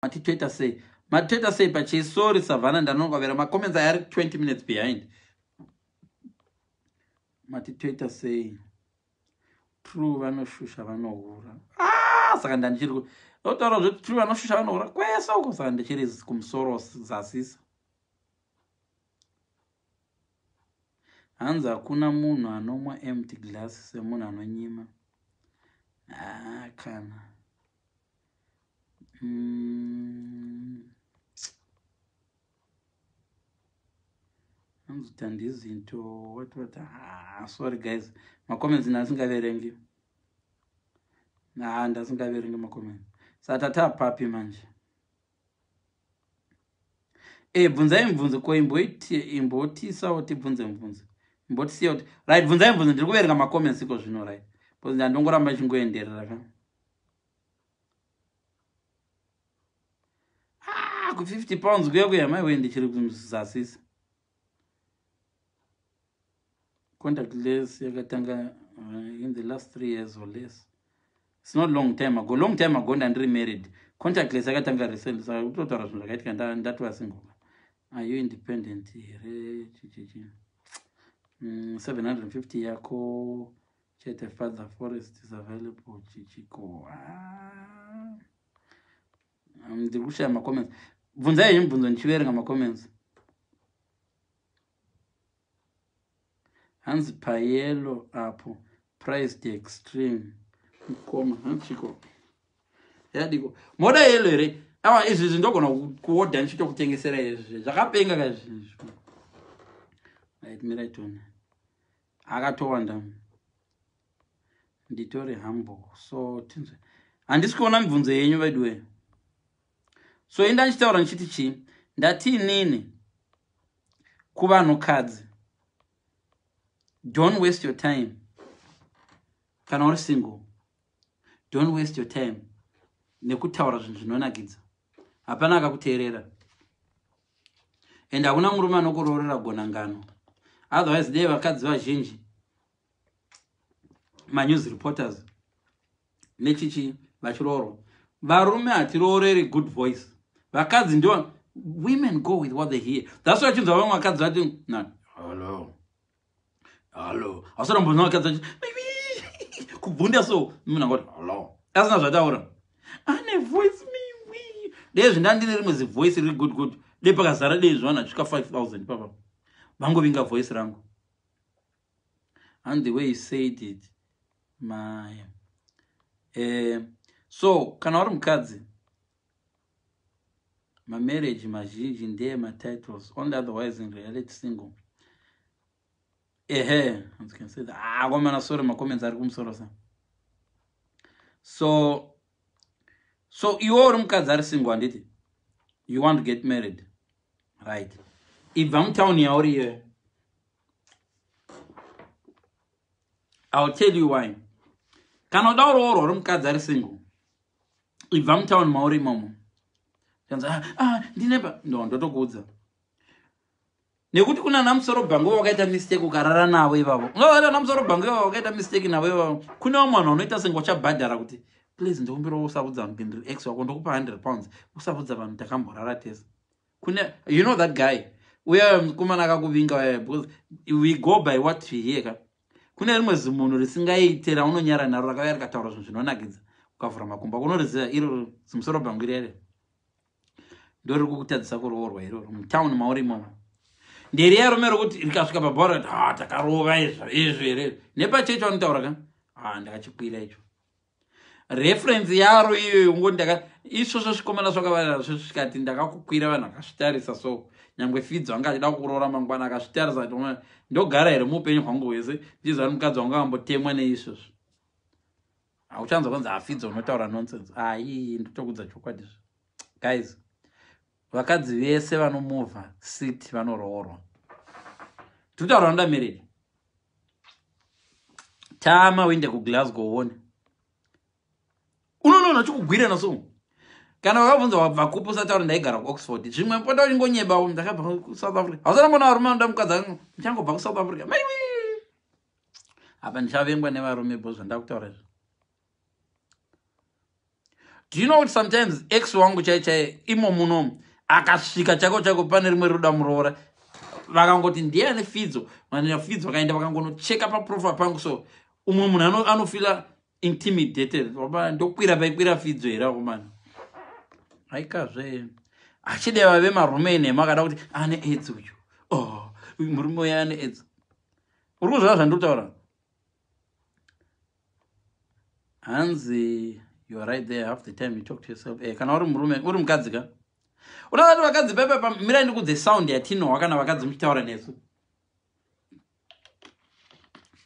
Mati toita sei? Mati toita sei pachii? Sorry Savannah, ndanonovera macomments aya ari 20 minutes behind. Mati toita sei? True vanoshusha vanohura. Ah, saka ndandichiri otaura zvoti true vanoshusha vanohura kwese uko, saka ndichiri kumusoro zasisa. Hanzi hakuna munhu anomwa empty glass semunhu anonyima. Ah, kana. Hanzi tandi izinto what what. Ah, sorry guys, macomments ndasingaverengi. Ah, ndasingaverengi macomments. Saka tatapapi manje? E, bvunzai mibvunzo ko imbotisawo tibvunze mibvunzo. Imbotisiya kuti right, bvunzai mibvunzo, ndiri kuverenga macomments iko zvino, right? Because ndandongoramba ichingoenderera ka. Ah, ku 50 pounds kuya kuya mai wee ndichiri kuzasisa. Contact less yakatanga in the last 3 years or less. It's not long time ago. Long time ago ndandiri married. Contactless yakatanga recently, saka kutotaura zvinhu zvakaitika ndatova single. Are you independent here? Chichichi. 750 yako chete. Father Forest is available chichiko. Ah. Ndiri kushaya macomments. Bvunzai henyu mubvunzo ndichiverenga macomments. Hanzi payellow apo price the extreme mukoma. Hanzi chiko yadiko moda yellow here? Awa izvi izvi ndogona kuodha ndichitokutengesera izvi zvakapenga ka izvi. Right, mirai tione. Akatowanda. Nditori humble. So tinzwe. Handisi kuona mibvunzo yenyu veduwe. So inda ndichitaura ndichiti chii? Ndati inini kuvanhukadzi, don't waste your time. Kana uri single, don't waste your time nekutaura zvinhu zvinonakidza. Hapana akakuteerera. And hakuna murume anokuroorera gona ngano. Otherwise dei vakadzi vazhinji manews reporters nechichi vachiroorwa. Varume hatirooreri good voice. Vakadzi ndio, women go with what they hear. That's why chinzwa vamwe vakadzi vati na hello hello. Hausatombonzwa vakadzi vachi kubvunda so munhu angoti hello asina zvataura. Ane voice miwi. Dei zvindandine rimwe zivoice riri good good. Dei pakazara dei zvavanhu achisvika 5000 papa. Vangovinga voice rangu. And the way he said it, my so kana uri mukadzi, mamarriage mazhinji ndeye matitles only, otherwise in reality single. Ehe, as you can say that. Ah, komana, sorry, macomments ari kumusoro sa. So iwe uri mukadzi ari single, handiti you want to get married, right? Ibva mutauni yauri iyoyo. I'll tell you why. Kana uda kuroorwa uri mukadzi ari single, ibva mutauni mauri imomo. Kanzi ah, ah, ndine no, ndotokuudza nekuti kuna namusoro bhangu wakaita mistake ukarara navo ivavo, ungavaita namusoro bhangu ivavo wakaita mistake navo ivavo. Kune vamwe vanhu vanoita senge uchabhadhara kuti please ndikumbira usavudza vanhu ndiri ex wako, ndokupa 100 pounds usavudza vanhu takamborara tese. Kune, you know that guy uya mukomana akakuvinga uya, because we go by what we hear ka. Kune rimwe zimunhu risingaite raunonyara naro rakauya rikataura zvinhu zvinonakidza ukavhura makumbo ako, unoriziva iro zimusoro bhangu irere ndoriri kukutadzisa kuroorwa iroro mutauni mauri imomo. Nderiya rume rokuti rikasvika pabhora rati ha takarova izvo izvo here nepachechi vanotaura ka, ha ndakachikwira icho reference yaro iyoyo ngoti ndaka isvosvo zvikomana zvakavarira zvikati ndakakukwira vanhu vakazvitarisa. So nyangwe Fidzo anga achida kuroora mangwana akazvitarisa ati ndogara here muupenyu hwangu hwese ndiziva kuti mukadzi wangu akambotemwa neisvozvo. Hauchanzwa kwanzi aFidzo unotaura nonsense. Ai, ndotokudza chokwadi guys, vakadzi vese vanomuvha city vanoroorwa. Tinotaura vanoda married, tama uende kuGlasgow uone unonoona chikugwirana. So kana vakabvunza wabva kupi, usataura ndaigara kuOxford. Zvimwe pota uchingonyeba ndakabva kuSouth Africa. Hausatambona varume vanoda mukadzi ndichangobva kuSouth Africa. Maiwi, apa ndichavengwa nevarume bo zvandakutaura izvo. Do you know kuti sometimes ex wangu chai chai imo munomu akasvika chako chako pane rimwe rinoda muroora, vakangoti ndiye ane Fidzo, vana Fidzo vakaenda vakangonocheka paprofile pangu. So umwe munhu anofila intimidated. Ndokwira paikwira Fidzo here akomana? Aikazve achideva vemarume enhema akada kuti ane aids uyu. Oh, murume uyu ane aids. Uri kuzvaa zvandikutaura? Hanzi you are right there, half the time you talk to yourself. Kana uri murume, uri mukadzi ka, unoda kuti vakadzi pepe, mirai ndikudze sound yatinohwa kana vakadzi muchitaura nesu.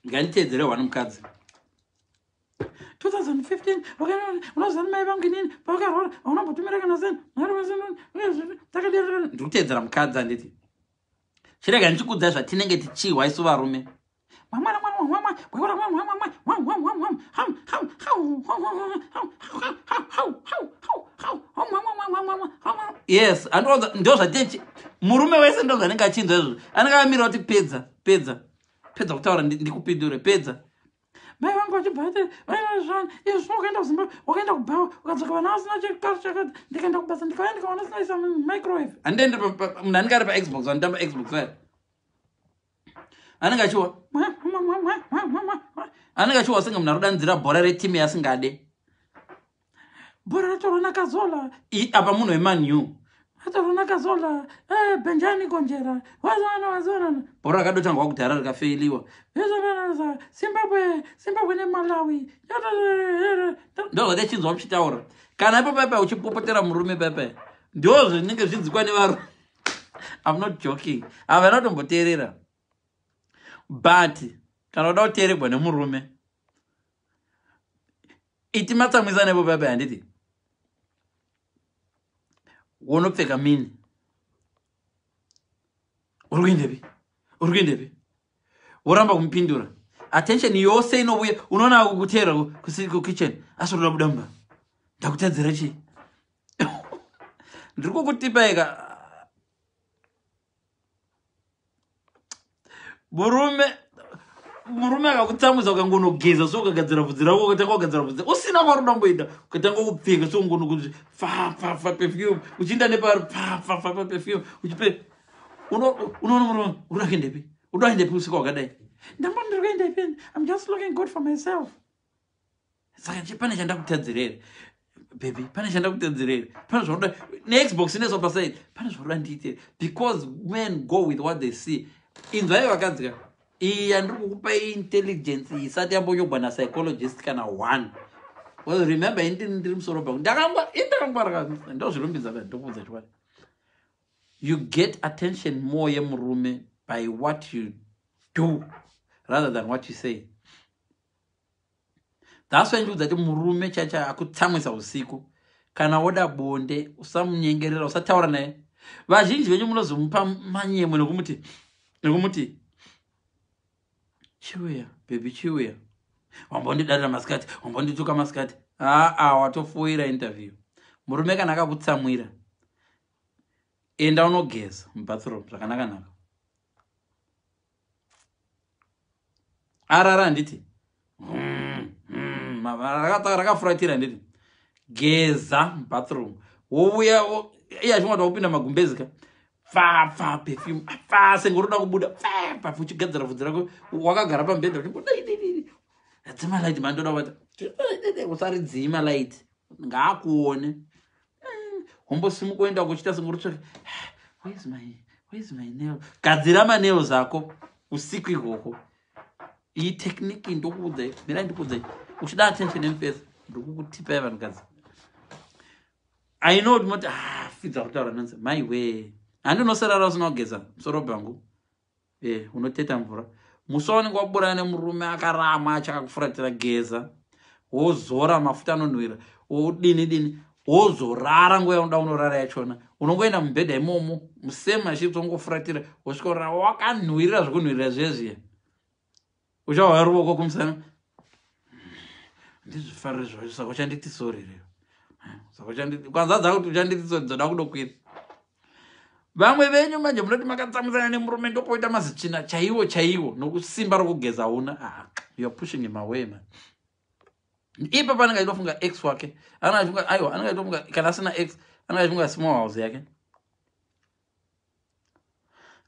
Nganditeedzere hwani mukadzi. 2015 unoziva mai vangu inini pavakarwara aunombotumira kana seni. Ndikuteedzera mukadzi, handiti? Chirega ndichikudzai zvatinenge tichihwa isu varume. Yes, ndo zvatine murume wese, ndo zvanenge achinzwa izvozvo. Anenge akamira kuti pedza, pedza, pedza kutaura, ndikupindure, pedza. Mai vangu vachibva izvo, wakaenda kuZimbabwe, wakaenda kubhawa, ukadzoka vana vasina chikafu chakati. Ndikaenda kubasa, ndikauya ndikawana sina isa microwave. Handiende munhu anenge ari paXbox, vanotamba Xbox vaya, anenge achiwa, anenge achiwa senge munhu arikudanzira bhora retimu yasingade. Bhora ratorwa nakazola apa, munhu weManu atorwa nakazola. Benjani Gonjera wazona wazona bhora rakadotangwa kudhara rikafeiliwa. Zimbabwe, Zimbabwe neMalawi, ndo zvatachinzwa muchitaura. Kana ipo paipa uchipopotera murume paipa, ndo zvinenge zvinzikwa nevarume. I'm not joking, havana kutomboteerera. But kana uda kuteeregwa nemurume, iti matsamwisa nepo paipa, handiti? Wonopfeka mini. Uri kuendepi? Uri kuendepi? Woramba kumupindura, attention yose inovuya. Unoona kuteera kukitchen, asi unoda buda mumba. Ndakutadzira chii? Ndiri kukutipa ika. Murume akakutsamwisa, ukangonogeza so, ukagadzira bvudzi rako, ukatanga kugadzira bvudzi usina kwauri unomboenda, ukatanga kupfeka so, ngonokuti fa fa fa perfume, uchiinda nepari, fa fa fa fa perfume, uchipe, unoona murume, uri kuendepi? Uri kuendepi usiku hwakadai? Ndamba ndiri kuendepi? I'm just looking good for myself. Saka pane chandakutadzira here, baby? Pane chandakutadzira here? Pane zvaunoda neXbox ineswa paside? Pane zvaunoda ndiite? Because men go with what they see. Inzwai vakadzi ka, iyi yandiri kukupa intelligence isati yambonyogwa napsychologist kana one. Well, remember, ini ndiri musoro pangu, ndakangwara, ndakangwara, ndozvirumbidza ka, ndokuudza chokwadi. You get attention more yemurume by what you do rather than what you say. That's why ndikuudza kuti murume chacha akutsamwisa usiku, kana woda bonde, usamunyengerera, usataura naye. Vazhinji venyu munozomupa manyemwe nekumuti chiuya baby, chiuya, wambondidarira masikati, wambondituka masikati. Aa, watofoira interview. Murume kana akakutsamwira, enda unogeza mubathroom zvakanaka-naka. Arara, handiti? Rakafuratira, handiti? Geza mubathroom, wouya. Iye achingwata kupinda magumbezi ka, pfa perfume, pfa, senge uroda kubuda, pfa, uchigadzira bvudzi rako, wakagara pamubhedha, uchingodai, dzima light, mandoda kuvata. Usaridzima light, ngaakuone. Wombosimuka, uenda kuchita senge uri, where's my nail? Gadzira manails ako usiku ikoko. Iyi technique ndokuudzai, mirai ndikuudzai. Uchida attention emufesa, ndikukutipai vanhukadzi. I know kuti moti, ah, Fidza kutaura nonse. My way, handi unosarara usina kugeza musoro bhangu. Unoteta mvura musi waunenge waburana nemurume akarama achakakufuratira. Geza, wozora mafuta anonhuhwira, wodini dini, wozorara. Nguva yaunoda unorara yachona, unongoenda mubhedha imomo musame mashirits, wongofuratira, wosvika urara wakanhuhwirira zvekunhuhwirira zviya zviya. Uchahwaya ruoko kumusana, ndizvifarire zvacho. Saka uchanditi sorry reo? Saka uchanditi kwanza dzakuti uchanditi sorry dzoda kudokwira. Vamwe venyu manje munoti makatsamwisana nemurume, ndopoita mazitsvina chaiwo chaiwo, nokusimba rokugeza una. Ah, you are pushing him away, man. Ipa panenge achitofunga ex wake, anenge achifunga, aiwa, anenge achitofunga, kana asina ex, anenge achifunga small house yake.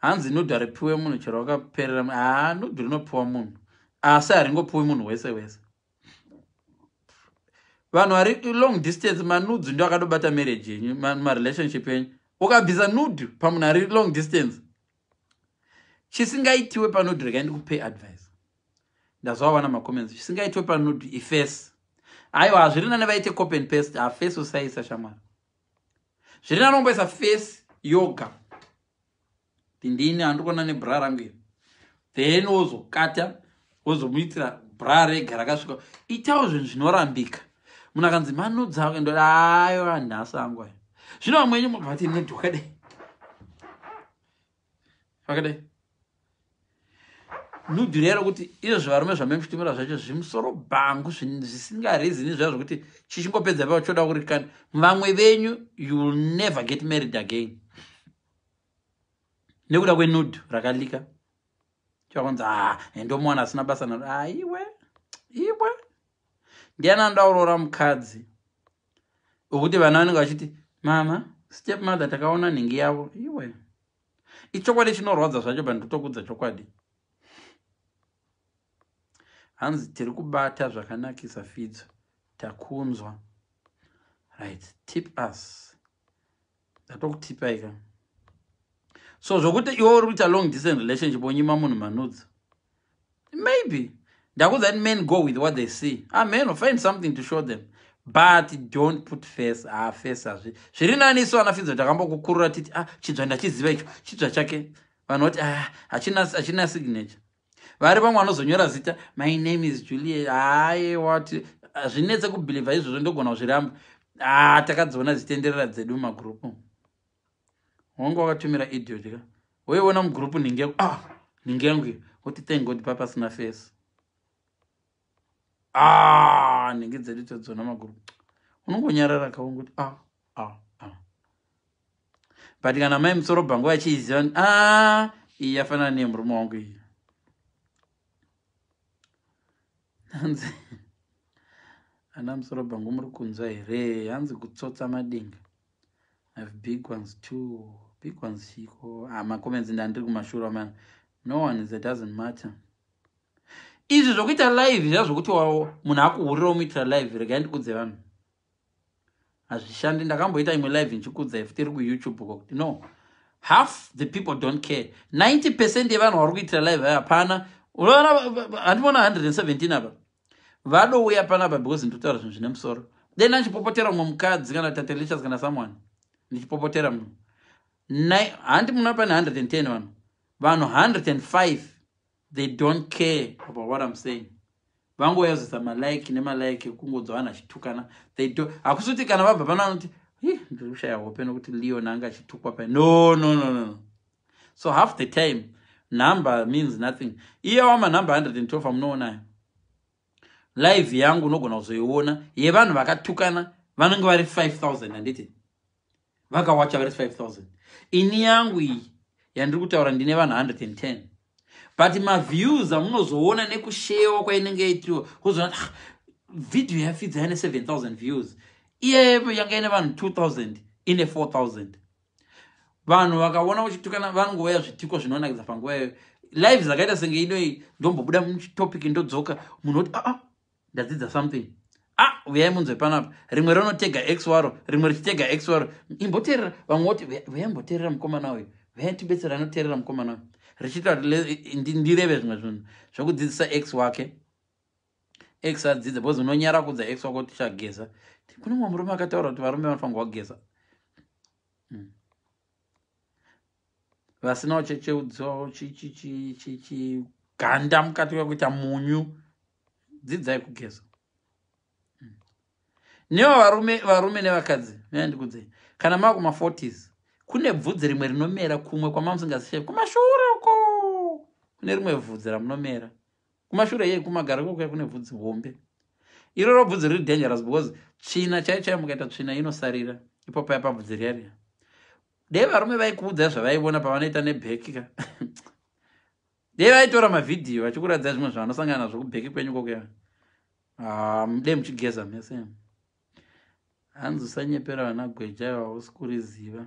Hanzi nude haripiwe munhu chero wakaperera. Haa, nude rinopiwa munhu, asi haringopiwi munhu wese wese. Vanhu vari long distance, manudes ndo akadobata marriage yenyu, marelationship yenyu. Ukabvisa nude pamunhu ari long distance, chisingaitiwe panude, regai ndikupe advice, ndazovawana macomments, chisingaitiwe panude iface. Aiwa, hazviri nane vaite copy and paste. Haface usaisa, shamwari. Zviri nane umboisa face yoga, ndini handiri kuona nebra rangu iri, then wozokata, wozomuitira bra rega rakasvika. Itawo zvinhu zvinorambika. Munhu akanzi manudes ako, ndo ayo nhasi angu ayo. Zvino vamwe enyu mubva vati nude wakadai, wakadai, nude riya rokuti izvo varume zvamai muchitumira zvacho zvimusoro bhangu zvisingarizini zviya, zvokuti chichingopedza pao choda kurikana. Vamwe venyu, you will never get married again nekuda kwenude rakalika. Chakunzi, "Ah, ndomuwana asina basa naro." Aiwe, iwe, ndiani anoda kuroora mukadzi wekuti vana vanenge vachiti, "Mama, step mother, takaona nhingi yavo"? Iwe, ichokwadi chinorwadza zvacho, pandotokudza chokwadi. Hanzi tiri kubata zvakanakisa, Fidzo, takunzwa. Right, tip us, ndatokutipai ka. So zvokuti iwe uri kuita long distance relationship, wonyima munhu manudes, maybe ndakudza kuti men go with what they see. Ah, men will find something to show them, but don't put face. Ah, face hazvi zviri nani. Isu ana Fidzo takambokukurura titi, "Ah, chidzva ndachiziva icho, chidzva chake." Vanhu voti, "Ah, hachina signature." Vari vamwe vanozonyora zita, "My name is Juliet." Hayi, what, zvinetse kubhilivha izvozvo, ndogona kuzviramba. Ah, takadziona zitenderera dzedu mumagurupu. Wanga wakatumira idiot ka, woiona mugurupu nhingi yangu, ah, nhingi yangu iyo, woti, "Thank God papasina face." Ah, nhingi dzedu todziona magurupu, unongonyarara kaungoti, "Ah, ah, ah." But kana mai musoro bhangu vachiiziva, "Ah, iyi yafanana neyemurume wangu iyi." Hanzi ana musoro bhangu, muri kunzwa here? Hanzi kutsotsa madinga. I have big ones too. Big ones chiko? Ah, macomments ndandiri kumashure mana. No one is, it doesn't matter. Izvi zvokuita live zviya zvokuti munhu akuhurira umuitira live, regai ndikudze vanhu, hazvishandi. Ndakamboita imwe live ndichikudzai futi iri kuYouTube uko kuti no, half the people don't care. 90% yevanhu vari kuitira live hapana. Unoona, handimona 117 apa vadouya panapa because ndinotaura zvinhu zvine musoro. Then achipopotera mumwe mukadzi kana Tatelicious kana someone, ndichipopotera munhu, handi muna pane 110 vanhu, vanhu 105, they don't care about what I'm saying. Vangouya kuzoisa malike nemalike, kungodzwa vanhu achitukana. They do, hakusi kuti kana vabva pano vanoti, "Ndiri kushaya hope nokuti Leon anga achitukwa pa." No, no, no, no. So half the time number means nothing. Iye wamanhamba 112 amunoonayo live yangu, unogona kuzoiona yevanhu vakatukana vanenge vari 5000, handiti vakawacha vari 5000. Ini yangu iyi yandiri kutaura ndine vanhu 110, but maviews amunozoona nekushewa kwainenge itiwa, kuzoona, "Ah, vhidhiyo yaFidza yane 7000 views," iye yanga ine vanhu 2000 ine 4000. Vanhu vakaona uchitukana vanongouya zvitiko zvinonakidza panguva iyoyo. Live dzakaita senge inoi, ndombobuda muchitopic, ndodzoka, munhu oti, "Aa, ah, ndadzidza something. Ah, uyai munzwe panapa." Rimwe rinotega ex waro, rimwe richitega ex waro, "Imboteerera." Vamwe voti, "Uyai, mukomana uyu, uyai tibetsera." Anoteerera mukomana uyu, richiita kuti ndireve zvimwe zvinhu zvokudzidzisa ex wake, ex adzidze, because unonyara kudza ex wako kuti chageza. Kune mumwe murume akataura kuti varume vanofanirwa kugeza. Vasinawo checheudzo chiganda mukati wekuita munyu, dzidzai kugeza. Nevo varume, varume nevakadzi, ndikudzei, kana mava kuma40s, kune bvudzi rimwe rinomera kumwe kwamamusingazishavi kumashure uko. Kune rimwe bvudzi ramunomera kumashure yei, kumagaro ikokuya, kune bvudzi hombe. Iroro bvudzi riri dangerous because tsvina chaiyo chaiyo, mukaita tsvina inosarira ipo paya pabvudzi riya riya. Dei varume vaikuudzai zvavaiona pavanoita nebheki ka, dei vaitora mavhidhiyo vachikuradzai zvimwe zvavanosangana nazvo kubheki kwenyu kokuya. Ah, mude muchigeza mese. Hanzi usanyepera vana gweja, hausi kuriziva.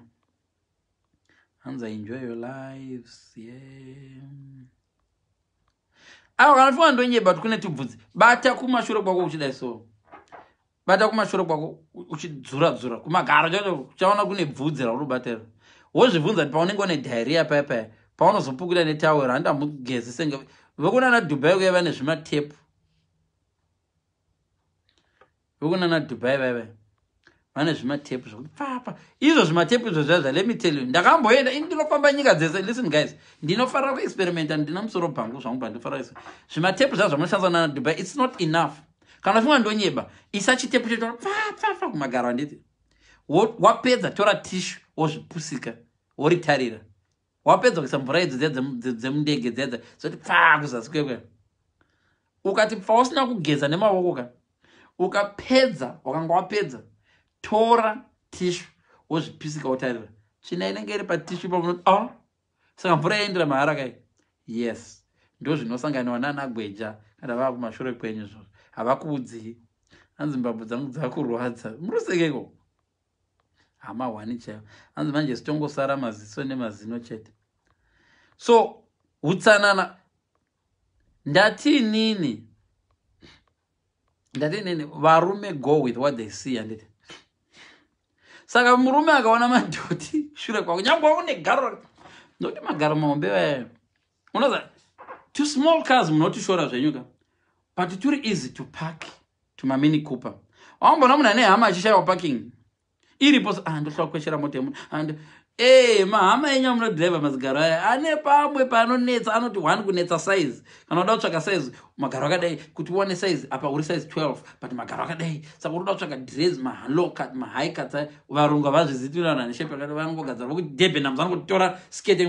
Hanzi, "Enjoy your lives." Yeah, awa kana funga ndonyeba kuti kune tubvudzi. Bata kumashure kwako uchidai so, bata kumashure kwako uchidzura dzura kumagaro chacho, uchaona kune bvudzi rauri kubatira. Wozvibvunza kuti paunenge une diarrhoea paya paya, paunozopukuta netawero, handamugezi senge vekunana Dubai kuya vane zvimatepu. Vekunana Dubai vaiva vane zvimatepu zvokuti papa izvo zvimatepu izvo zvazva. Let me tell you, ndakamboenda ini, ndinofamba nyika dzese. Listen guys, ndinofarira kuexperimenta, ndina musoro bhangu zvangu, bandinofarira zvimatepu zvazvo zvamunoshandisa nana Dubai. It's not enough. Kana funga ndonyeba, isa chitepu cheto pfapfapfa kumagaro, handiti? Wapedza, tora tissue, wozvipusika, woritarira. Wapedza kuisa mvura idzo dziya dzemundege dziya zoti pfa kuzasi kwekwe. Ukati pfa usina kugeza nemaoko ka, ukapedza, wakanga wapedza, tora tissue, wozvipisika, wotarira tsvina inenge iri patissue pamunoti a ah, saka mvura yaendera mahara kai. Yes, ndo zvinosanganiwa nanagweja kana vava kumashure kwenyu izvozvo, havakuudzii. Hanzi mbabvu dzangu dzakurwadza, murusekeko hama hwani chaivo. Hanzi manje sitongosara maziso nemazino chete. So utsanana, ndati inini varume go with what they see, handiti? Saka murume akaona madhoti shure kwako, nyange une garo, nokuti magaro mahombe vaya, unoza two small cars munotishora zvenyu ka, but turi easy to park tumaMini Cooper. Wambona munhu ane hama achishayiwa parking iripo? Ah, ndohla kukweshera mota yemunhu. E mahama enyu amunodhiraivha mazigaro aya ane pamwe panonetsa, anoti one kunetsa size. Kana uda kutsvaka size, magaro akadai, kuti uwane size apa uri size 12, but magaro akadai, saka uri uda kutsvaka dress, malow cut, mahigh cuts, varungu havazviziti. Vanhu ane shape yakati vanongogadzira vokuti Debenhams vanokutora skirt,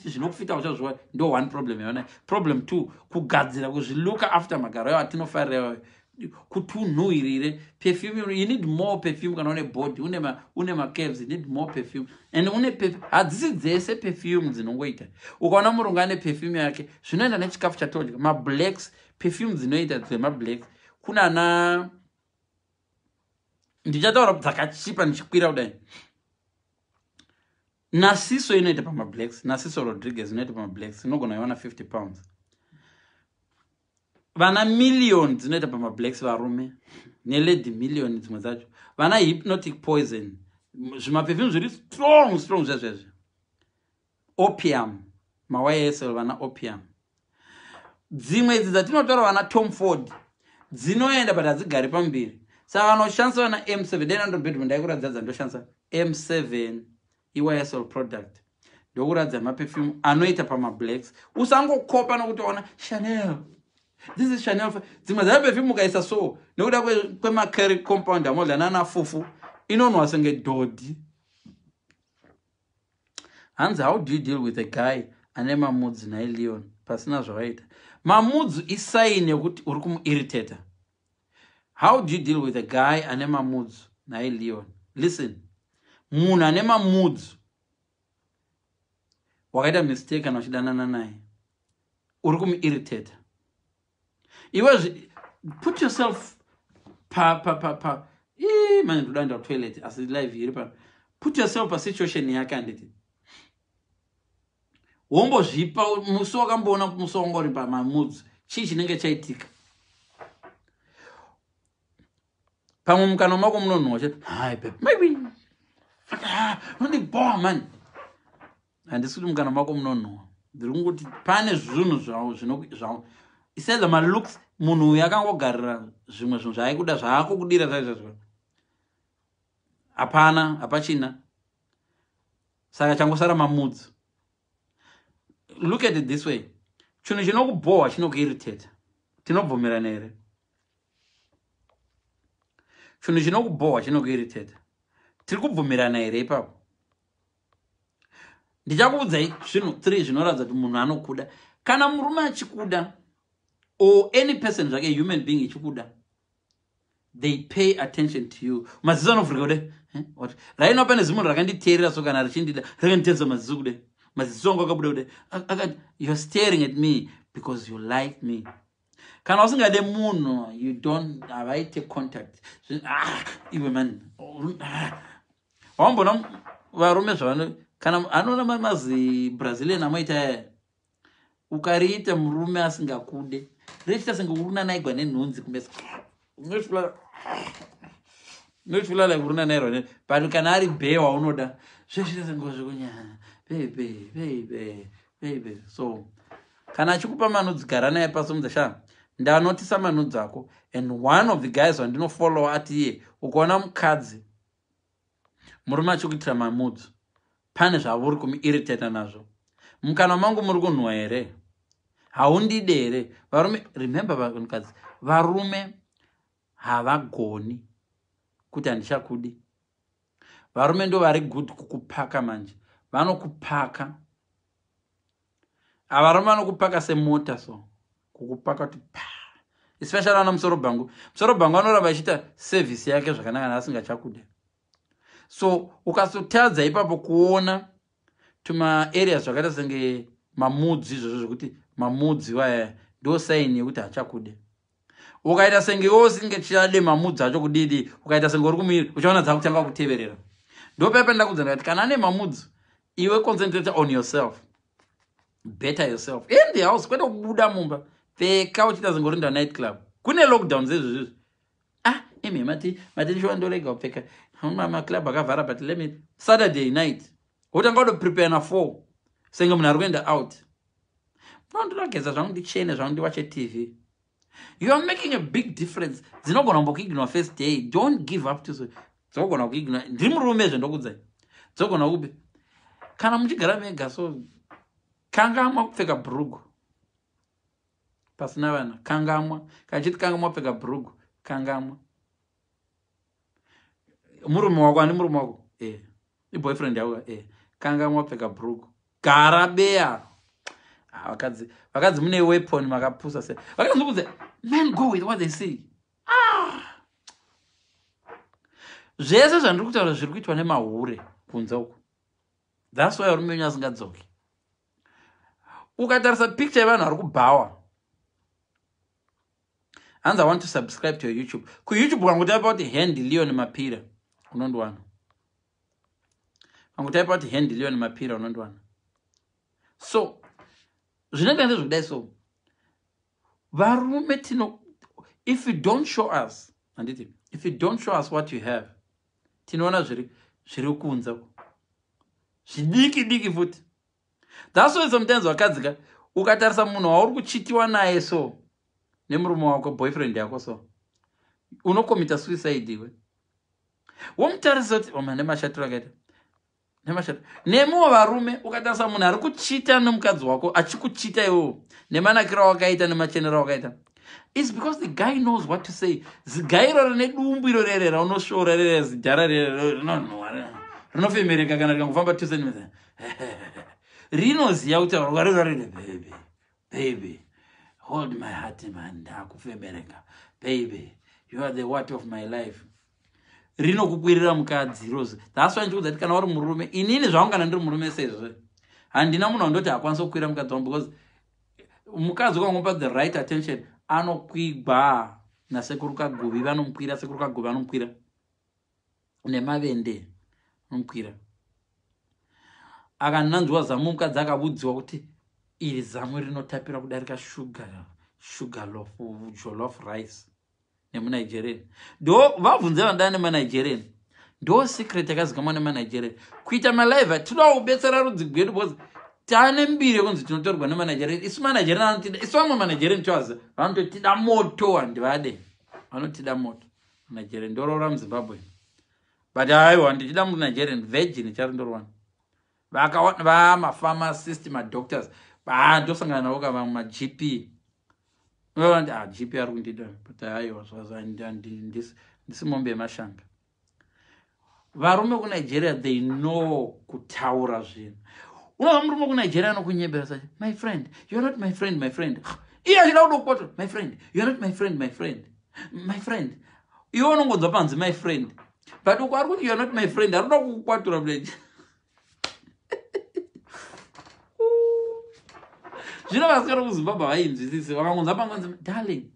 zvinokufita uchazviwa. Ndo one problem yaona. Problem two, kugadzira, kuzvilooka after magaro ayo atinofarira iwayo, kuti unhuhwirire. Perfume, you need more perfume. Kana une body, une macurves, you need more perfume. And une, hadzisi dzese perfume dzinongoita. Ukaona murungu ane perfume yake, zvinoenda nechikafu chatodya. Mablacks, perfume dzinoita dzemablacks kunana ndichataura dzakachipa ndichikwira kudai. Nasiso inoita pamablacks, Nasiso Rodriguez inoita pamablacks, inogona iwana £50. Vana Million dzinoita pamablacks, varume nelady Million. Dzimwe dzacho vana Hypnotic Poison, zvimaperfume zviri strong strong zvezvezvi. Opium, maYSL, vana Opium. Dzimwe idzi dzatinotora, vana Tom Ford, dzinoenda, but hadzigari pambiri. Saka vanoshandisa vana M7 dai nandobedroom ndaikuratidza dzandoshandisa. M7 iYSL product. Ndokuratidza maperfume anoita pamablacks. Usangokopa nokuti ona Chanel, this is Chanel. Dzimwe dzaperfume ukaisa so, nekuda kwemacurry compound amodla nana fufu, inonwa senge dhodhi. Hanzi, "How do you deal with a guy ane mamoods naiLeon pasina zvavaita?" Mamoods isign yekuti uri kumuirritata. How do you deal with a guy ane mamoods naiLeon? Listen, munhu ane mamoods, wakaita mistake kana uchidanana naye, uri kumuirritata iwe. Put yourself pa pa pa pa ii manje ndoda kuenda kutoilet, asi live iri pano. Put yourself pasituation yake, handiti? Wombozvipa musi wakamboona musi wanga uri pamamoods, chii chinenge chaitika? Pamwe mukanwa mako munonhuhwa chete. "Hi babe, maybe unondiboa man." Handisi kuti mukanwa mako munonhuhwa, ndiri kungoti pane zvinhu zvavo isedza malooks. Munhu uyu akangogarira zvimwe zvinhu zvaaikuda, zvaakukudira zvaizvozvo, hapana, hapachina. Saka changosara mamoods. Look at it this way: chinhu chinokubhohwa chinokuirritata, tinobvumirana here? Chinhu chinokubhohwa chinokuirritata, tiri kubvumirana here ipapo? Ndichakuudzai zvinhu 3 zvinoratidza kuti munhu anokuda. Kana murume achikuda, or any person zvake, human being ichikuda, they pay attention to you. Maziso anovhurika kudai. Eh, raino pane zimunhu rakanditeerera so, kana richindida rakanditedza maziso kudai, maziso angu akabuda kudai, akati, "You're staring at me because you like me." Kana usingade munhu, you don't, havaite contact. Ah, iwe man, ah. Wambona varume zvavano kana anoona mazi Brazilian amoita aya, ukariita murume asingakude richiita senge uri unanaigwa nenhunzi kumeso, unochifula like uri unanairwa. But kana ari bhe waunoda, zvezviita senge zvekunya, baby, baby, baby. So kana achikupa manudes, gara naye pasi, mudza, "Sha, ndanotisa manudes ako." And one of the guys wandinofollow ati iye, ukaona mukadzi, murume achikuitira manudes, pane zvavuri kumuirritata nazvo. Mukanwa mangu muri kunhuhwa here? Haundide here? Varume, remember, vanhukadzi, varume havagoni kuti handichakudi. Varume ndo vari good kukupaka. Manje vanokupaka, avarume vanokupaka semota. So kukupaka kuti pa, especially ana musoro bhangu. Musoro bhangu anoramba achiita service yake zvakanaka naasingachakude. So ukasotadza ipapo kuona tumaareas zvakaita senge manudes, izvozvo zvekuti manudes waya ndo sign yekuti hachakude. Ukaita senge iwe usingachade manudes acho kudidi, ukaita senge uri kumiri, uchaona dzakutanga kuteverera. Ndopaipa ndakudza ndikati kana ane manudes, iwe concentrate on yourself, better yourself in the house, kwete kubuda mumba. Pfeka uchiita senge uri night club. Kune lockdown zezvozvizvi. Ah, imi mati shuwa ndorega kupfeka, maclub akavhara, but let me, Saturday night wotanga kutoprepare na4 senge munhu ari kuenda out. Ndinogeza zvangu, ndichene zvangu, ndiwache TV. You are making a big difference. Dzinogona kumbokuignore first day, don't give up to. Dzinogona kuignore, ndiri murume zvendokudzai, dzogona kupi kana muchigara mega. So kangamwa kupfeka bhurugu pasina vana, kangamwa. Kana chiti kangamwa kupfeka bhurugu, kangamwa. Murume wako ani? Murume wako iboyfriend yako kangamwa kupfeka bhurugu, gara beya. Ah, vakadzi, vakadzi mune weapon, makapusa se vakadzi. Ndikudze, men go with what they see. Ah! Zvese zvandiri kutaura zviri kuitwa nemahure kunze uku. That's why varume venyu asingadzoki. Ukatarisa picture yevanhu vari kubhawa, hanzi, "I want to subscribe to your YouTube." KuYouTube kangotaipa kuti Hand Leon Mapira, unondiwana. Kangotaipa kuti Hand Leon Mapira, unondiwana. So zvinoita ndezvekudai. So varume tino, if you don't show us, handiti, if you don't show us what you have, tinoona zviri kunze zvidiki diki futi. That's why sometimes vakadzika, ukatarisa munhu wauri kuchitiwa naye, so nemurume wako, boyfriend yako, so unokomita suicide iwe womutarisa kuti oma nemashatiro akaita, nemashatiro. Nemiwo varume, ukatarisa munhu ari kuchita nemukadzi wako, achikuchita iwewo nemanakiro awakaita, nemachenero awakaita, is because the guy knows what to say. Zigai iro rine dumbu iro rere raunosvora rere, zidhara rere rinonhuhwa, rinofemereka kana rikangofamba 2 centimeters, rinoziva kuti rwarira. "Baby, baby, hold my heart man, ndakufemereka. Baby, you are the what of my life." Rinokukwirira mukadzi rozi. That's why ndikuudza kuti kana uri murume, inini zvangu kana ndiri murume sezvo, handina munhu wandoti hakwanisi kukwira mukadzi wangu, because mukadzi ukangopa the right attention, anokwigwa nasekuru Kaguvi. Vanomukwira sekuru Kaguvi, vanomukwira nemavende, anomukwira akananzwa zamu. Mukadzi akabudziwa kuti iri zamu rinotapira kudarika sugar, sugar loaf, jollof rice nemuNigerian. Ndo vabvunze vandava nemaNigerian, ndo secret yakazikamwa nemaNigerian kuita malive. Tinoda kubetsera rudzi gwedu because taane mbiri yekunzi tinotorwa nemaNigerian. Isu maNigerian anotida, isu vamwe maNigerian toazi vanototida moto, handivade, vanotida moto Nigerian. Ndoroora muZimbabwe, but aiwa, ndichida muNigerian virgin charo ndorowana. Vamapharmacist, madoctors, ndosangana navo ka vamwe maGP. Ah, GP ari kundida, but aiwa, ndisi mombe yemashanga. Varume kuNigeria, they know kutaura zvinhu. Unova murume kuNigeria anokunyebera sachi, "My friend, you are not my friend, my friend." Iye achida kudokupota, "My friend, you are not my friend, my friend, my friend." Iwe unongonzwa panzi "my friend", but uko ari kuti, "You are not my friend." Ari kuda kukukwatura muleje. Zvino vasikana kuZimbabwe havainzwisisi, vakangonza pangonzi darling.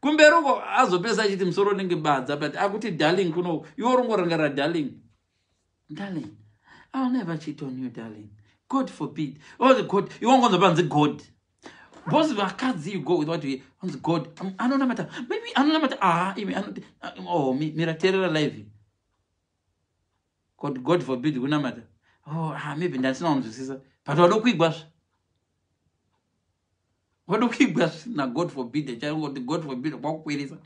Kumberi uko azopesa achiti musoro unenge badza, but akuti darling kuno, iwe urongorangarira darling. Darling, I'll never cheat on you, darling. God forbid. Oh God, iwe ungonza panzi God. Because vakadzi, you go with what you hear. God anonamata, maybe anonamata. Ah, imi anoti, oh, mira, teerera live. God, God forbid kunamata. Oh, ah, maybe ndasina kunzwisisa, but wadokuigwazve, wadokuigwa na God forbid. Chaingoti God forbid kwakukwirisa,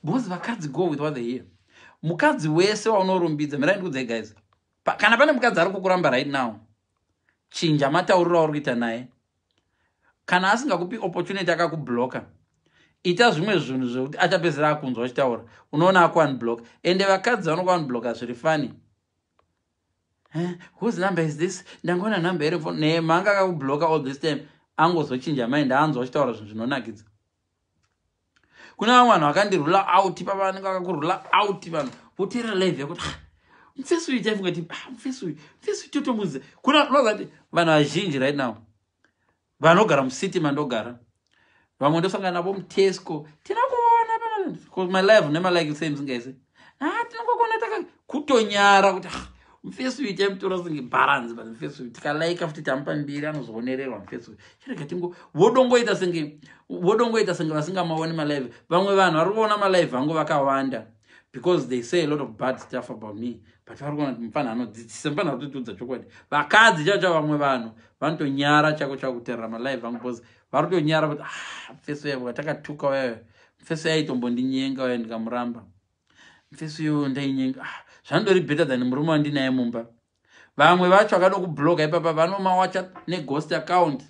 because vakadzi go with what they hear. Mukadzi wese waunorumbidza, mirai ndikudzai guys, kana pane mukadzi ari kukuramba right now, chinja matauriro auri kuita naye. Kana asingakupi opportunity, akakubloka, ita zvimwe zvinhu zvekuti achapedzisira akunzwa achitaura. Unoona akuunblock. Ende vakadzi vanokuunblocka zviri funny. "Whose number is this? Ndangoona nhamba here?" Nemanga akakubloka all this time, angozochinja mind, aanzwa achitaura zvinhu zvinonakidza. Kune vamwe vanhu vakandirula out papa, vanenge vakakurula out. Vanhu voteera live yakuti, "Ah, mufesi uyu taifunga ti, ah, mufesi uyu, mufesi uyu totomuziva." Kuna unozati vanhu vazhinji right now vanogara mucity mandogara, vamwe ndosangana navo muTesco, "Tinokuona pana my live nemalike same singaisi." Ah, tinongokuona taka kutonyara kuti, "Ah, mufesi uyu taimutora senge bharanzi, but mufesi uyu tikalaika futi tamupa mbiri, anozoonererwa mufesi uyu." Chirega tingo vodongoita senge vasingamaoni malive. Vamwe vanhu vari kuona malive angu vakawanda because they say a lot of bad stuff about me, but vari kuona kuti mufana anodzidzisa, mufana kutotiudza chokwadi. Vakadzi chavo chavo, vamwe vanhu vanotonyara chako chavo kuteerera malive angu because vari kutonyara kuti, "Ah, mufesi uya watakatuka uyayo, mufesi yaitombondinyenga uya, ndikamuramba. Mufesi uyo ndainyenga. Ah, zvanondori better than murume wandinaye mumba." Vamwe vacho vakada kubloka ipapa, vanomawacha neghost account.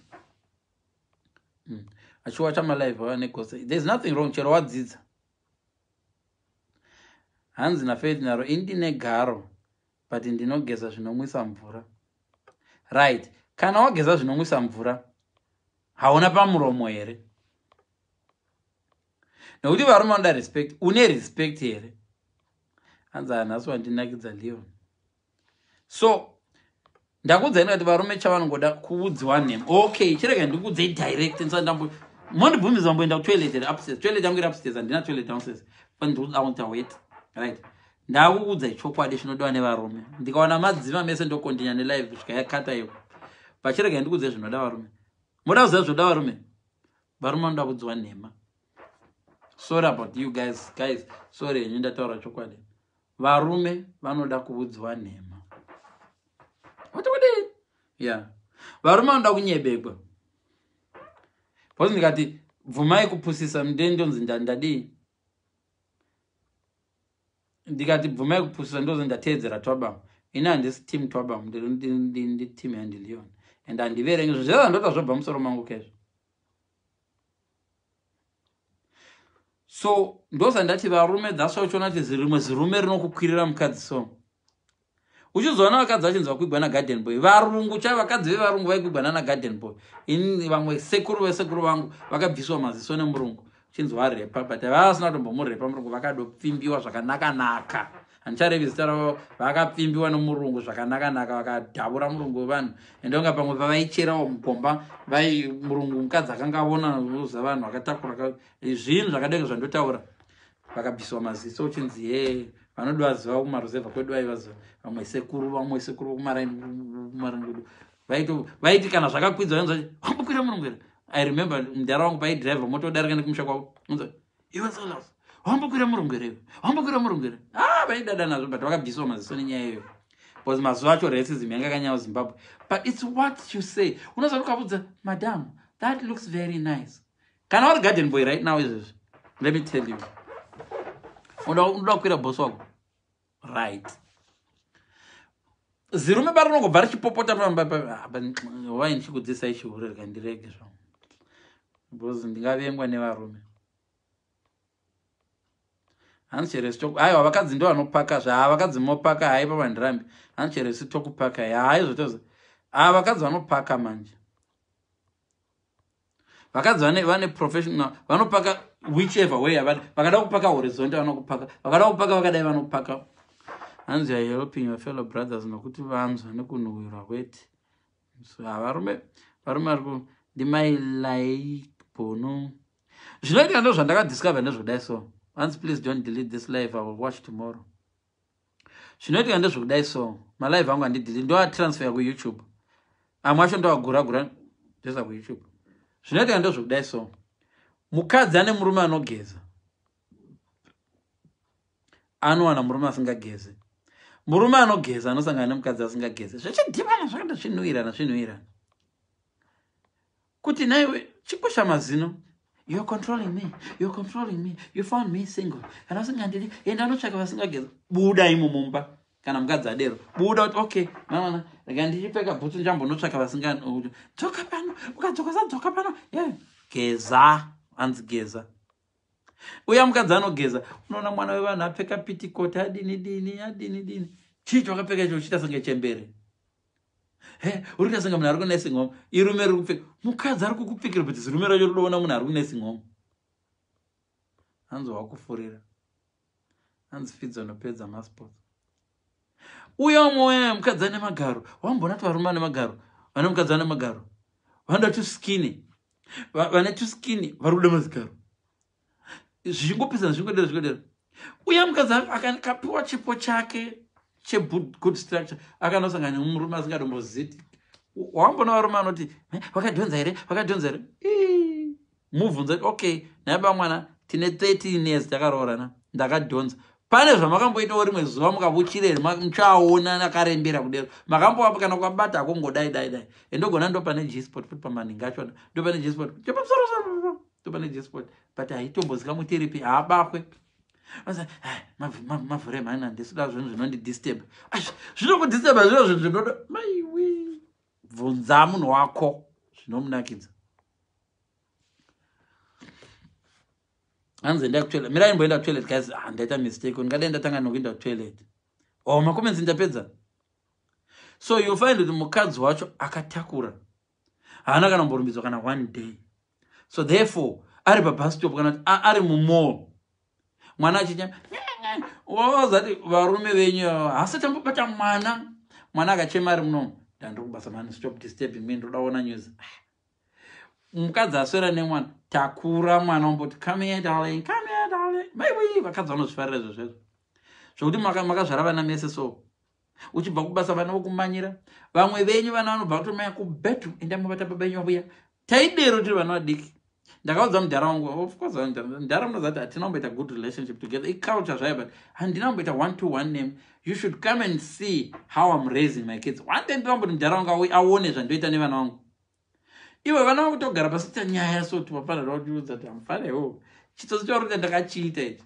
Achiwacha malive ava neghost. There is nothing wrong chero wadzidza. Hanzi naFaith Naro, "Indine garo, but ndinogeza zvinomwisa mvura." Right, kana wageza zvinomwisa mvura, hauna pamuromo here? Nekuti varume vanoda respect. Une respect here? Hanzi, "Hanhasi wandinakidza, Leon." So ndakuudzai ndikati varume chavanongoda kuudziwa nhema. Okay, chirega ndikuudzei direct. Ndisandambo mondibvumidza mboenda kutoilet here? Upstairs, toilet yangu iri upstairs, handina toilet downstairs. Wait, right, ndakuudzai chokwadi chinodiwa nevarume. Ndikaona madzima mese, ndokontinya nelive kusvika yakata iwo. Pachirega ndikuudzai zvinoda varume. Moda kuziva zvinoda varume? Varume vanoda kuudziwa nhema. Sorry about you guys. Guys, sorry henyu, ndataura chokwadi. Varume vanoda kuudziwa nhema. Wati kudii? Ya, varume vanoda kunyebegwa, because ndikati bvumai kupusisa, ndendonzi ndadii? Ndikati bvumai kupusisa, ndozi ndateedzera Twabam. Ini handisi team Twabam, ndi team yandiLeon, and handiverengi zvinhu zvese zvandota zvobva musoro mangu kezvo. So ndozandati varume, that's why uchiona kuti rimwe zirume rinokukwirira mukadzi. So uchizoona vakadzi vachinzi vakwigwa nagarden boy. Varungu chaivo, vakadzi vevarungu vaikwigwa nanagarden boy. Ini vamwe sekuru vesekuru vangu vakabviswa maziso nemurungu, chinzi warepa, but vasina kutombomurepa murungu, vakadopfimbiwa zvakanaka-naka. Handicharevi zita ravo. Vakapfimbiwa nomurungu zvakanaka-naka, vakadhabura murungu wevanhu. Ende vanga pamwe pavaicherawo mugomba, vai murungu mukadzi akanga avona uza vanhu vakatakura zvinhu zvakadenge zvandotaura. Vakabviswa maziso, uchinzi ye vanodiwa ziva kumaruzevha kwedu aivaziva vamwe sekuru, vamwe sekuru kumaraini kwedu vaiti kana zvakakwidzwa vanzi wambokwira murungu here? I remember mudhara wangu paidhiraivha mota odarika nekumusha kwavo, "Iwe Salas, wambokwira murungu here? Wambokwira murungu here?" Ah, vaidada nazvo, but vakabviswa maziso nenyaya iyoyo, because mazuva acho racism yanga yakanyanya Zimbabwe. But it's what you say. Unoziva, ukabudza, "Madam, that looks very nice." Kana uri garden boy right now izvezvi, let me tell you, unoda kukwira bosi wako, right? Zirume barinongobva richipopota. Wai ndichikudzisai chihure, rikandirege zvangu, because ndingavengwa nevarume. Hanzi cheresi, aiwa, vakadzi ndo vanopaka zva vakadzi mopaka. Hai, pavandirambi. Hanzi cheresi tokupaka. Hai, zvotoza a vakadzi vanopaka manje. Vakadzi vane professional, vanopaka whichever way avada. Vakada kupaka horizontal, vanokupaka. Vakada kupaka vakadai, vanopaka. Hanzi, "Are helping your fellow brothers," nokuti vanzwa nekunhuhwirwa kwete. So varume, varume vari Ndimai like bono. Zvinoitika ndo zvandakadiscover ndezvekudai so. Once, please don't delete this live, I will watch tomorrow. Zvinoitika ndezvekudai so, malive angu handidelete, ndoatransfer kuYouTube. Amwe acho ndoagura-gura, ndoisa kuYouTube. Zvinoitika ndezvekudai so, mukadzi ane murume anogeza anowana murume asingageze, murume anogeza anosangana nemukadzi asingageze, zvichidhibana, zvakada zvinhuhwirana, zvinhuhwirana kuti naiwe chikwesha mazino. "You're controlling me, you're controlling me. You found me single. Kana usingandidi, enda unotsvaka vasingageza." Buda imo mumba. Kana mukadzi adero, buda kuti, "Okay mamana, rega ndichipfeka bhutsu, njambonotsvaka vasinga." Dzoka pano, ukadzoka sadzoka pano. Yeah. Geza, anzi geza. Uya mukadzi anogeza, unoona mwana wevanhu apfeka pitikoti, adini dini, adini dini. Chii chawakapfeka icho, uchiita senge chembere? He, uri kuita senge munhu ari kunursing home. Irume riri kupfeka, mukadzi ari kukupfekera, but zirume racho ridoona munhu ari kunursing home. Hanzi wakufurira, hanzi fidzo nopedza masports. Uya umwe mukadzi ane magaro, wambona kuti varume vane magaro, vane mukadzi ane magaro vanoda tuskini, vane tuskini vari kuda mazigaro, zvichingopesana, zvichingodero, zvichingodero. Uya mukadzi akapiwa chipo chake chegood structure, akanosangana nemurume asingadomboziti. Wambona varume anoti, "Wakadhonza here? Wakadhonza here?" Mubvunza kuti, "Okay, naiba mwana, tine 13 years takaroorana, ndakadhonza. Pane zvamakamboitawo rimwe zuva mukavuchira here? Muchaona akarembera kudero, makambova kana kukabata akongodai dai dai?" Endogona ndo pane G-spot futi pamaningi achona, ndo pane G-spot chepamusoro, ndo pane G-spot, but haitombozika mutiripi, haabakwe. Mavhure mhani, handisida zvinhu zvinondidisturb. Zvinokudisturba zviro, zvinhu zvinoda maiwi. Bvunza munhu wako zvinomunakidza. Hanzi enda kutoilet. Mirai ndimboenda kutoilet, guys. Ah, ndaita mistake, ndingadai ndatanga nokuenda kutoilet. Oh, macomments ndapedza. So you find kuti mukadzi wacho akatakura haana kana kumborumbidzwa kana one day. So therefore ari pabus stop kana kuti ari mumall, mwana achinya, wazati varume venyu hasati ambobata mwana. Mwana akachema ari munomu, "Ndandiri kubasa mani, stop disturbing me, ndoda kuona news." Mukadzi aswera nemwana, takura mwana, omboti, "Come here darling, come here darling." Maiwi, vakadzi vanozvifarira izvo zvezvo zvokuti makazvara vana mese. So uchibva kubasa, vana vokumanyira. Vamwe venyu vana vanobva kutomaya kubedroom, "Enda mubata baba venyu vabuya." Taidero tiri vana vadiki. Ndakaudza mudhara wangu, of course mudhara munoziva kuti hatina kumboita good relationship together, iculture zvayo, but handina kumboita one to one name. You should come and see how I'm raising my kids one day. Ndinomboti mudhara wangu aone zvandoita nevana vangu. Iwe, vana vangu togara pasita nyaya, so timafanira kutiudza kuti amufanewo chitsotsi chauri kuti ndakachiita ichi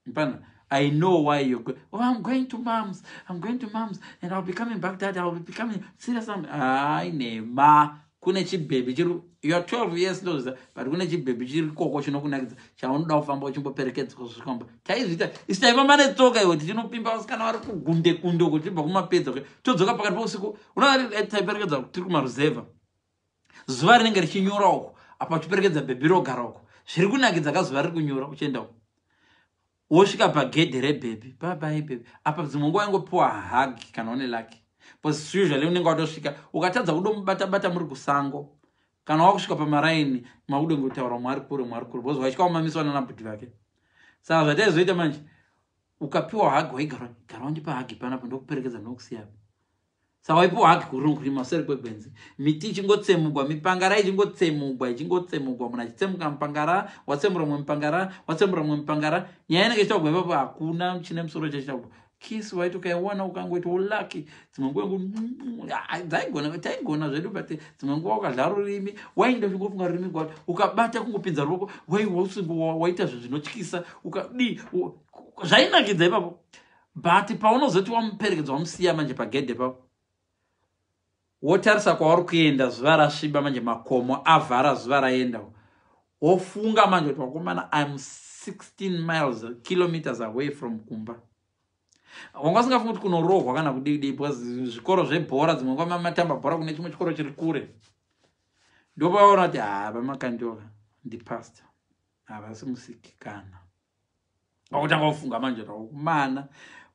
mpana. "I know why you're going." "Oh, I'm going to Moms. I'm going to Moms and I'll be coming back, Dad. I'll be coming. Serious." Ai, nema. Kune chibhebhi chiri, you are 12 years ndoziva, but kune chibhebhi chiri koko chinokunakidza chaunoda kufamba uchimboperekedzwa kusvika. Taizviita isu, taifamba netsoka iwe, tichinopimba vasikana vari kugunde kunde uko, tichibva kumapedza, todzoka pakati pousiku. Unoa taiperekedza tiri kumaruzevha, zuva rinenge richinyura uko, apa uchiperekedza bhebhi rogara uko, zviri kunakidza kazuva riri kunyura, uchienda uko, wosvika pagedhe rebhebhi, "Bye bhebhi." Apa dzimwe nguva ingopiwa hug kana une lucky, because usually unenge watosvika, ukatadza kudomubata-bata muri kusango, kana wakusvika pamaraini, makudongotaura mwari kure, mwari kure, because waitya kumamiswa nanabhudhi vake. Saka zvataizoita manje, ukapiwa hug, waigara gara, "Wandipa hug panapo, ndokuperekedza, ndokusiya." Saka waipiwa hug kurunkurima seri kwegwenzi, miti ichingotsemugwa, mipangara ichingotsemugwa, ichingotsemugwa, munhu achitsemuka mupangara, watsemura mumwe mupangara, watsemura mumwe mupangara. Nyaya inenge ichitaugwa ipapo hakuna chine musoro chachitaugwa. Kiss waiti ukaiwana, ukangoita ulucky, dzimwe nguva dzaigona, taigona zvedu, but dzimwe nguva ukadya rurimi, wainda uchingofunga rurimi gwati, ukabata kungopinza ruoko, waita zvinhu zvinotyisa, ukadii, zvainakidza ipapo. But paunozoti wamuperekedza, wamusiya manje pagedhe papo, wotarisa kwauri kuenda, zuva rasviba manje, makomo avhara, zuva raenda, wofunga manje kuti, "Wakomana, I'm 16 miles, kilometers away from kumba." Wanga usingafungi kuti kunorohwa kana kudii, because zvikoro zvebhora, dzimwe nguva matamba bhora kune chimwe chikoro chiri kure. Ndopaona kuti ha, vaMakandiwa ndipastor, havasi musiki. Kana wakutanga kufunga manje takumana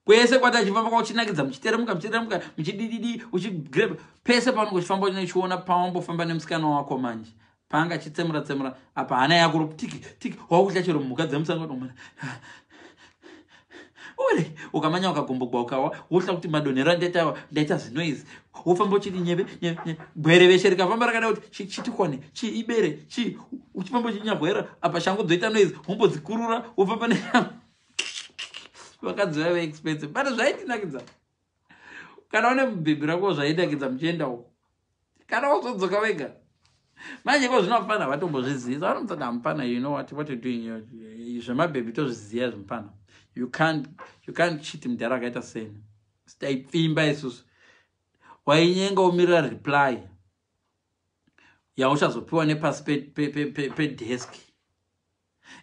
kwese kwati achifamba, kwauchinakidza, muchiteremuka, muchiteremuka, muchidididi, uchigreb pese paunenge uchifamba, uchiona pawambofamba nemusikana wako manje. Paanga achitsemura tsemura apa, hana yako tiki tiki, wakutya chero mhuka dzemusango. Ure ukamanya ukagombogwa, ukawa, wotya kuti madonhero andaita, ndaita zvinoizi. Wofamba uchiti nyeve nyeve, gwere veshe rikafamba rakada kuti chitikwane chi ibere chi, uchifamba uchinyahwera apa, shangu dzoita noise, wombodzikurura, wofamba ne vakadzi vaiva expensive, but zvaitinakidza. Kana une mubhebhi rako, zvainakidza muchienda uko. Kana wazodzoka wega manje ko zvinofana vatombozvizivisa, vanomutsati hamupana, you know what you're doing, zvemabhebhi tozviziva zvimupana. You can't cheat mudhara akaita seni. Taipfimba isusu, wainyenga umirira reply yauchazopiwa nepasi pedesk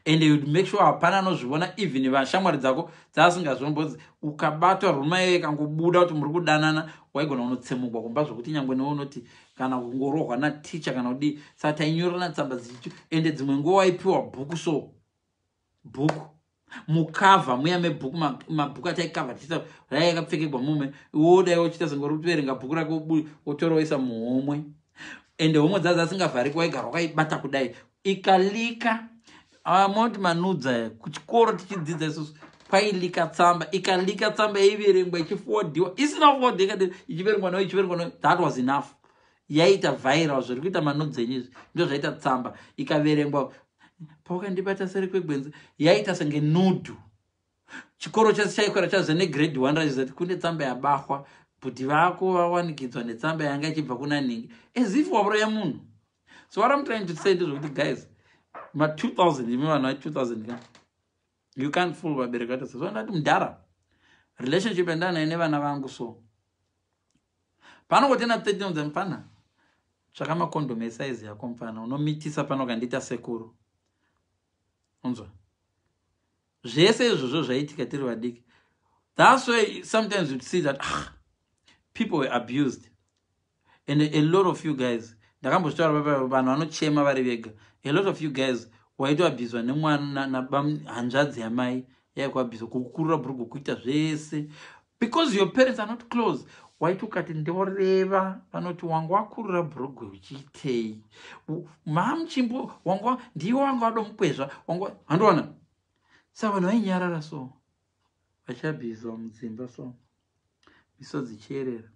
and you'd make sure hapana anozviona, even vashamwari dzako dzaasingazvombodzi. Ukabatwa rumour iyo ikangobuda kuti muri kudanana, waigona kunotsemugwa kumba, zvokuti nyangwe newe unoti kana kungorohwa naticha kana kudii. Saka tainyorana tsamba dzichichi, ende dzimwe nguva waipiwa bhuku, so bhuku mukavha muya mebhuku, mabhuku ataikavha tichiita rai yakapfekegwa mume, wodai uchiita senge uri kutoverenga bhuku rako, wotora woisa muhomwe, ende homwe dzadzo dzasingavhariki, waigara wakaibata kudai, ikalika. Moti manudza kuchikoro tichidzidza isusu, kwailika tsamba, ikalika tsamba yaiverengwa ichiforwardiwa, isina forward, ichiverengwa nayo, ichiverengwa nayo. That was enough, yaita viral. Zviri kuita manudza enyu izvi ndo zvaita tsamba ikaverengwa, paukandibata seri kwegwenzi, yaita senge nude. Chikoro chese chaikwera chazo negrade 1 rachizati kune tsamba yabahwa, bhuti vako vawanikidzwa netsamba yanga ichibva kuna nhingi, as if wauraya munhu. So what I'm trying to say ndezvekuti guys, ma2000, imi vanhu va2000 ka, you can't fool vabereki vaita. So ndati mudhara, relationship yandanayo nevana vangu, so panongotena 13 udza mufana, tsvaka makondomu esaizi yako mufana, unomitisa pano kandiita sekuru. Unzwa, zvese izvozvo zvaitika tiri vadiki. That's why sometimes you'd see that, ah, people were abused, and a lot of you guys, ndakambozvitaura, vanhu vanochema vari vega. A lot of you guys waitoabhizwa nemwana, hanzvadzi yamai yaikuabhizwa, kukurura bhurugu, kuita zvese, because your parents are not close. Waiti ukati ndoreva, vanoti wanga wakurura bhurugu uchiitei? Mamuchimbo wanga ndiwe wanga wadomukwezva, wanga handiona. Saka vanhu vainyarara, so vachabhizwa mudzimba, so misodzi ichiyerera.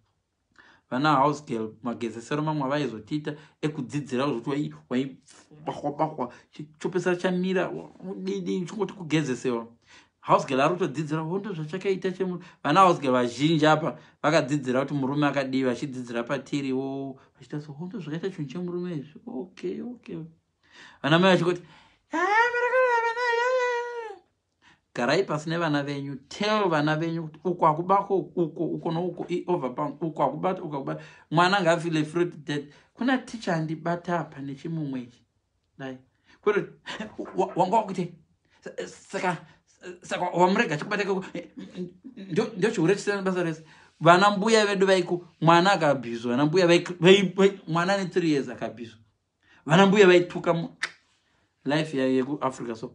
Vana house girl, magezesero mamwe avaizotiita ekudzidzira, zvokuti waibahwa bahwa, chopesera chamira didi, chingoti kugezesewa. House girl ari kutodzidzira hondo zvachakaita chemu. Vana house girl vazhinji apa vakadzidzira kuti murume akadii, vachidzidzira patiriwo, vachiita so hondo zvakaita chinhu chemurume izvi. Okay, vana mai vachingoti garai pasi nevana venyu, tell vana venyu kuti uko hakubako, uko, uko nouko, overpound, uko hakubata, uko hakubata. Mwana ngaafeel free that kuna ticha andibata apa nechimumwe ichi, dai kwete wanga wakuite saka wamurega chikubata ikoko, ndochihure chisina basa rese. Vana mbuya vedu vaiku, mwana akabhizwa, vana mbuya, mwana ane 3 years akabhizwa, vana mbuya vaituka. Life yekuAfrica, so